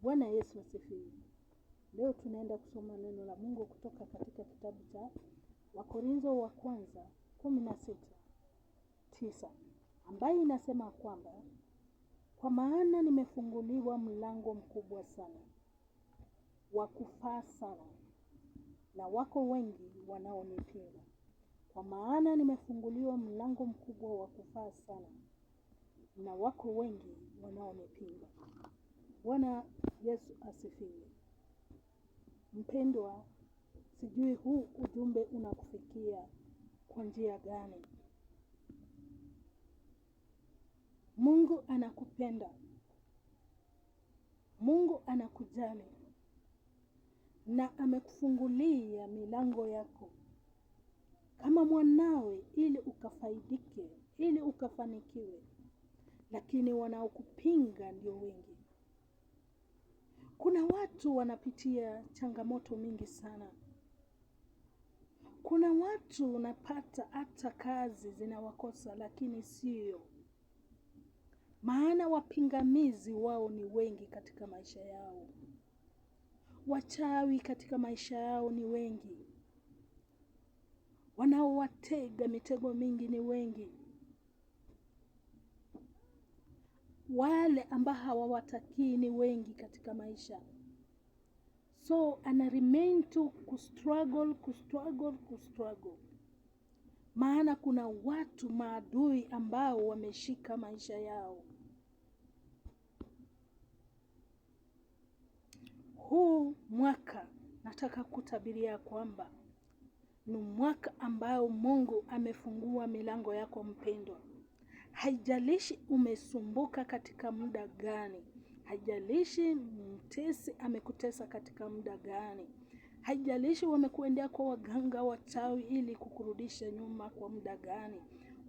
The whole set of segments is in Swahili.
Bwana Yesu asifiwe. Leo tunaenda kusoma neno la Mungu kutoka katika kitabu cha Wakorintho wa kwanza 16:9, ambayo inasema kwamba kwa maana nimefunguliwa mlango mkubwa sana wa kufaa sana, na wako wengi wanaonipinga. Kwa maana nimefunguliwa mlango mkubwa wa kufaa sana, na wako wengi wanaonipinga. Bwana Yesu asifiwe. Mpendwa, sijui huu ujumbe unakufikia kwa njia gani. Mungu anakupenda. Mungu anakujali na amekufungulia milango yako kama mwanawe ili ukafaidike, ili ukafanikiwe. Lakini wanaokupinga ndio wengi. Kuna watu wanapitia changamoto mingi sana. Kuna watu unapata hata kazi zinawakosa, lakini sio maana wapingamizi wao ni wengi katika maisha yao. Wachawi katika maisha yao ni wengi. Wanaowatega mitego mingi ni wengi. Wale ambao hawawatakii ni wengi katika maisha. So ana remain tu kustruggle, kustruggle, kustruggle. Maana kuna watu maadui ambao wameshika maisha yao. Huu mwaka nataka kutabiria kwamba ni mwaka ambao Mungu amefungua milango yako mpendwa. Haijalishi umesumbuka katika muda gani, haijalishi mtesi amekutesa katika muda gani, haijalishi wamekuendea kwa waganga wachawi ili kukurudisha nyuma kwa muda gani.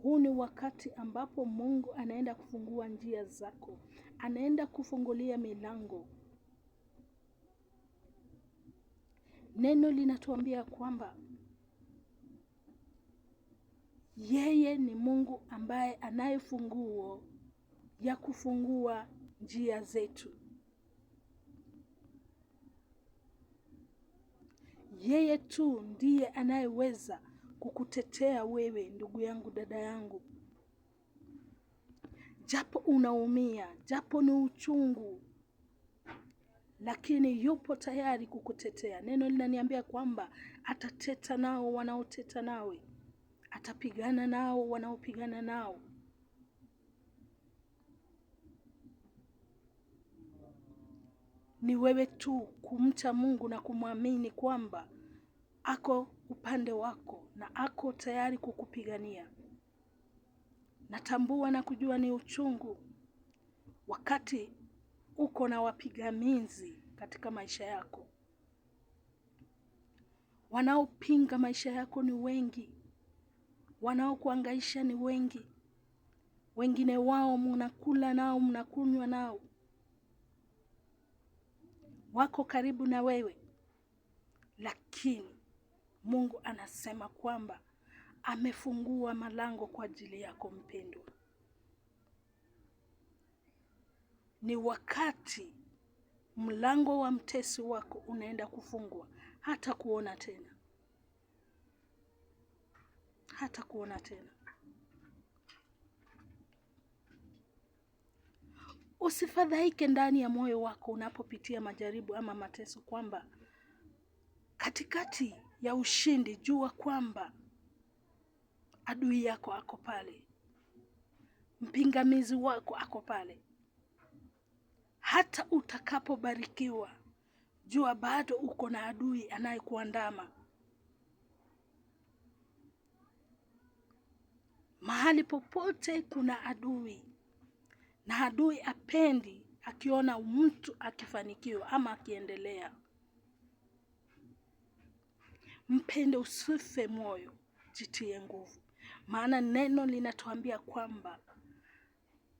Huu ni wakati ambapo Mungu anaenda kufungua njia zako, anaenda kufungulia milango. Neno linatuambia kwamba yeye ni Mungu ambaye anaye funguo ya kufungua njia zetu. Yeye tu ndiye anayeweza kukutetea wewe, ndugu yangu, dada yangu. Japo unaumia, japo ni uchungu, lakini yupo tayari kukutetea. Neno linaniambia kwamba atateta nao wanaoteta nawe, atapigana nao wanaopigana nao. Ni wewe tu kumcha Mungu na kumwamini kwamba ako upande wako na ako tayari kukupigania. Natambua na kujua ni uchungu wakati uko na wapigamizi katika maisha yako. Wanaopinga maisha yako ni wengi. Wanaokuhangaisha ni wengi. Wengine wao mnakula nao, mnakunywa nao, wako karibu na wewe. Lakini Mungu anasema kwamba amefungua malango kwa ajili yako mpendwa. Ni wakati mlango wa mtesi wako unaenda kufungwa, hata kuona tena. Hata kuona tena. Usifadhaike ndani ya moyo wako unapopitia majaribu ama mateso, kwamba katikati ya ushindi jua kwamba adui yako ako pale, mpingamizi wako ako pale. Hata utakapobarikiwa, jua bado uko na adui anayekuandama. Mahali popote kuna adui, na adui apendi akiona mtu akifanikiwa ama akiendelea. Mpende, usife moyo, jitie nguvu. Maana neno linatuambia kwamba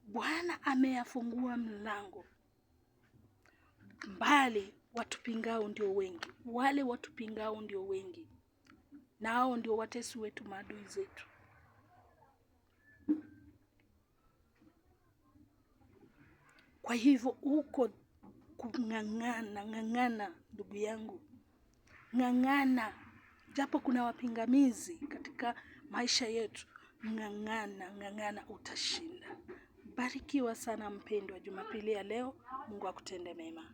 Bwana ameyafungua mlango, mbali watupingao ndio wengi. Wale watupingao ndio wengi, na hao ndio watesi wetu, maadui zetu. Kwa hivyo uko Kung'ang'ana, ng'ang'ana ndugu yangu, ng'ang'ana, japo kuna wapingamizi katika maisha yetu, ng'ang'ana, ng'ang'ana, utashinda. Barikiwa sana mpendwa, Jumapili ya leo, Mungu akutende mema.